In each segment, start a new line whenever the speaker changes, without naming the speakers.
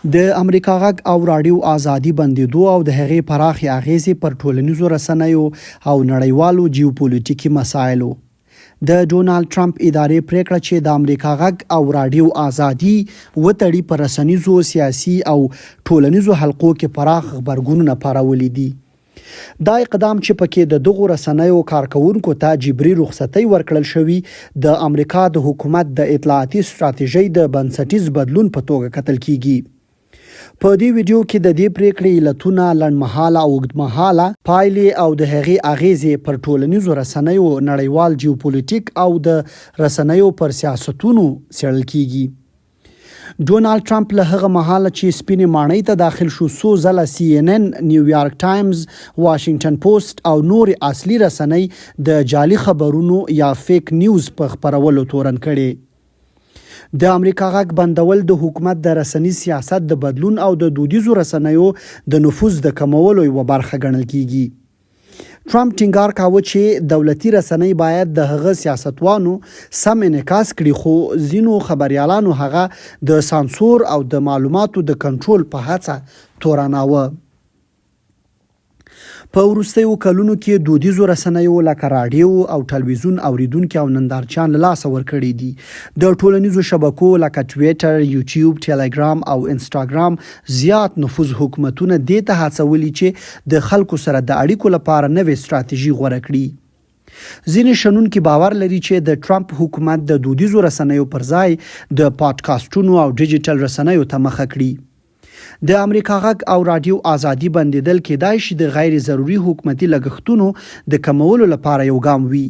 د امریکا غږ او راډیو ازادي بندیدو او د هغې پراخې اغیزې پر ټولنیزو رسنیو او نړیوالو جیوپولیټیکي مسایلو. د ډونالډ ټرمپ ادارې پریکړه چې د امریکا غږ او راډیو ازادي وتړي پر رسنیزو، سیاسي او ټولنیزو حلقو کې پراخ غبرګونونه پارولي دي. دا اقدام چې پکې د دغو رسنیو کارکوونکو ته جبري رخصتۍ ورکړل شوي، د امریکا د حکومت د اطلاعاتي ستراتیژۍ د بنسټیز بدلون په توګه کتل کیږي. په دې ویډیو کې د دې پریکړې علتونه، لنډمهاله او اوږدمهاله پایلې او د هغې اغیزې پر ټولنیزو رسنیو، نړیوال جیوپولیټیک او د رسنیو پر سیاستونو څیړل کیږي. ډونالډ ټرمپ له هغه مهاله چې سپینې ماڼۍ ته داخل شو، څو ځله سي این این، نیویارک ټایمز، واشنګټن پوسټ او نورې اصلي رسنۍ د جعلي خبرونو یا فیک نیوز په خپرولو تورن کړې. د امریکا غږ بندول د حکومت د رسنیز سیاست د بدلون او د دودیزو رسنیو د نفوذ د کمولو یوه برخه ګڼل کیږي. ټرمپ ټینګار کاوه چې دولتي رسنۍ باید د هغه سیاستوانو سم انعکاس کړي، خو ځینو خبریالانو هغه د سانسور او د معلوماتو د کنټرول په هڅه تورناوه. په وروستیو کلونو کې دودیزو رسنیو لکه راډیو او ټلویزیون اوریدونکي او نندارچیان له لاسه ورکړي دي. د ټولنیزو شبکو لکه ټویټر، یوټیوب، ټیلیګرام او انسټاګرام زیات نفوذ حکومتونه دې ته هڅولي چې د خلکو سره د اړیکو لپاره نوې ستراتیژي غوره کړي. ځینې شنونکي باور لري چې د ټرمپ حکومت د دودیزو رسنیو پر ځای د پاډکاسټونو او ډیجیټل رسنیو ته مخه کړي. د امریکا غږ او راډیو ازادي بندیدل کیدای شي د غیر ضروري حکومتي لګښتونو د کمولو لپاره یو ګام وي.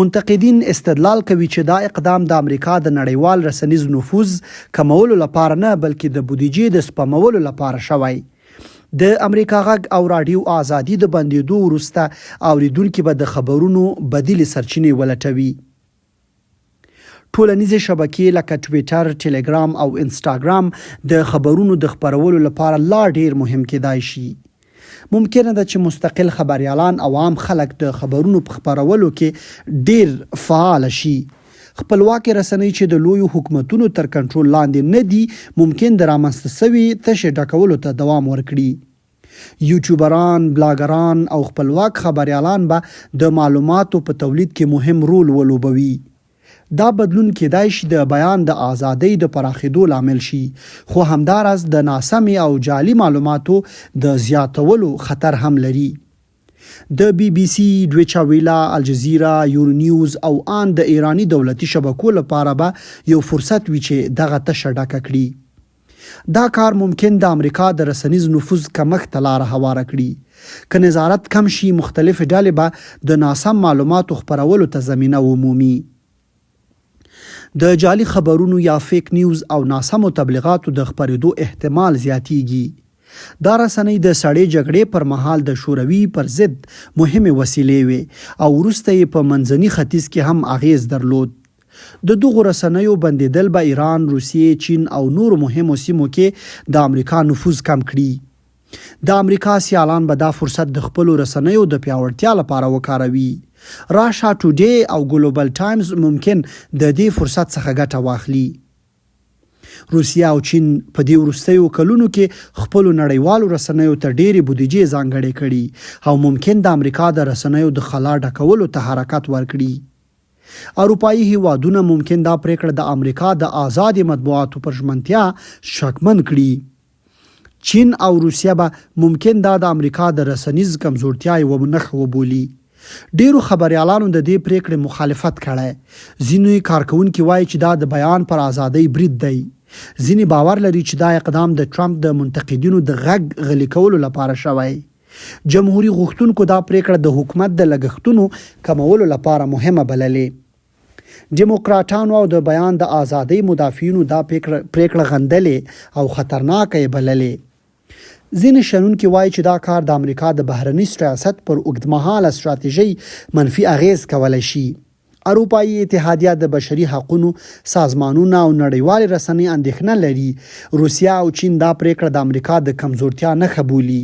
منتقدین استدلال کوي چې دا اقدام د امریکا د نړیوال رسنیز نفوذ کمولو لپاره نه، بلکې د بودیجې د سپمولو لپاره شوی. د امریکا غږ او راډیو ازادي د بندیدو وروسته اوریدونکي به د خبرونو بدیلې سرچینې ولټوي. ټولنیزې شبکې لکه ټویټر، ټیلیګرام او انسټاګرام د خبرونو د خپرولو لپاره لا ډېر مهم کېدای شي. ممکنه ده چې مستقل خبریالان او عام خلک د خبرونو په خپرولو کې ډېر فعال شي. خپلواکې رسنۍ چې د لویو حکومتونو تر کنټرول لاندې نه دي، ممکن د رامنځته شوې تشې ډکولو ته دوام ورکړي. یوټیوبران، بلاګران او خپلواک خبریالان به د معلوماتو په تولید کې مهم رول ولوبوي. دا بدلون کېدای شي د بیان د ازادۍ د پراخېدو لامل شي، خو همداراز د ناسمې او جعلي معلوماتو د زیاتولو خطر هم لري. د بي بي سي، ډویچه ویله، الجزیره، یورونیوز او آن د ایراني دولتي شبکو لپاره به یو فرصت وي چې دغه تشه ډکه کړي. دا کار ممکن د امریکا د رسنیز نفوذ کمښت ته لاره هواره کړي. که نظارت کم شي، مختلفې ډلې به د ناسم معلوماتو خپرولو ته زمینه ومومي. د جعلي خبرونو یا فیک نیوز او ناسمو تبلیغاتو د خپرېدو احتمال زیاتېږي. دا رسنۍ د سړې جګړې پر مهال د شوروي پر ضد مهمې وسیلې وې او وروسته یې په منځني ختیځ کې هم اغېز درلود. د دغو رسنیو بندېدل به ایران، روسیې، چین او نورو مهمو سیمو کې د امریکا نفوذ کم کړي. د امریکا سیالان به دا فرصت د خپلو رسنیو د پیاوړتیا لپاره وکاروي. راشا ټوډې او ګلوبل ټایمز ممکن د دې فرصت څخه ګټه واخلي. روسیه او چین په دې وروستیو کلونو کې خپلو نړیوالو رسنیو ته ډېرې بودیجې ځانګړې کړي او ممکن د امریکا د رسنیو د خلا ډکولو ته حرکت ورکړي. اروپايي هېوادونه ممکن دا پرېکړه د امریکا د ازادې مطبوعاتو پر ژمنتیا شکمن کړي. چین او روسیه به ممکن دا د امریکا د رسنیز کمزورتیا یوه نښه وبولي. ډېرو خبریالانو د دې پرېکړې مخالفت کړی. ځینې کارکوونکي وايي چې دا د بیان پر ازادۍ برید دی. ځینې باور لري چې دا اقدام د ټرمپ د منتقدینو د غږ غلي کولو لپاره شوی. جمهوري غوښتونکو دا پرېکړه د حکومت د لګښتونو کمولو لپاره مهمه بللې. دیموکراټانو او د بیان د ازادۍ مدافعینو دا پرېکړه غندلې او خطرناکه یې بللې. ځینې شنونکي وايي چې دا کار د امریکا د بهرني سیاست پر اوږدمهاله ستراتیژۍ منفي اغېز کولی شي. اروپايي اتحادیه، د بشري حقونو سازمانونه او نړیوالې رسنۍ اندېښنه لري، روسیه او چین دا پرېکړه د امریکا د کمزورتیا نښه بولي.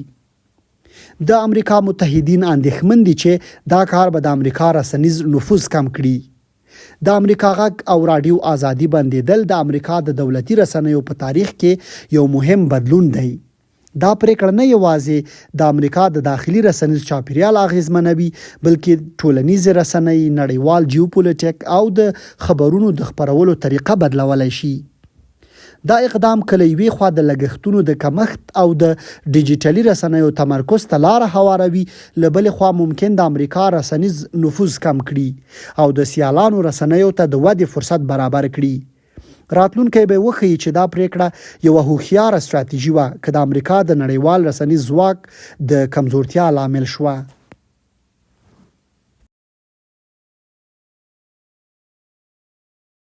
د امریکا متحدین اندېښمن دي چې دا کار به د امریکا رسنیز نفوذ کم کړي. د امریکا غږ او راډیو ازادي بندېدل د امریکا د دولتي رسنیو په تاریخ کې یو مهم بدلون دی. دا پرېکړه نه یوازې د امریکا د داخلي رسنیز چاپېریال اغېزمنوي، بلکې ټولنیزې رسنۍ، نړیوال جیوپولیټیک او د خبرونو د خپرولو طریقه بدلولی شي. دا اقدام که له یوې خوا د لګښتونو د کمښت او د ډیجیټلي رسنیو تمرکز ته لاره هواروي، له بلې خوا ممکن د امریکا رسنیز نفوذ کم کړي او د سیالانو رسنیو ته د ودې فرصت برابر کړي. راتلونکی به وښيي چې دا پرېکړه یوه هوښیاره ستراتیژي وه که د امریکا د نړیوال رسنیز ځواک د کمزورتیا لامل شوه.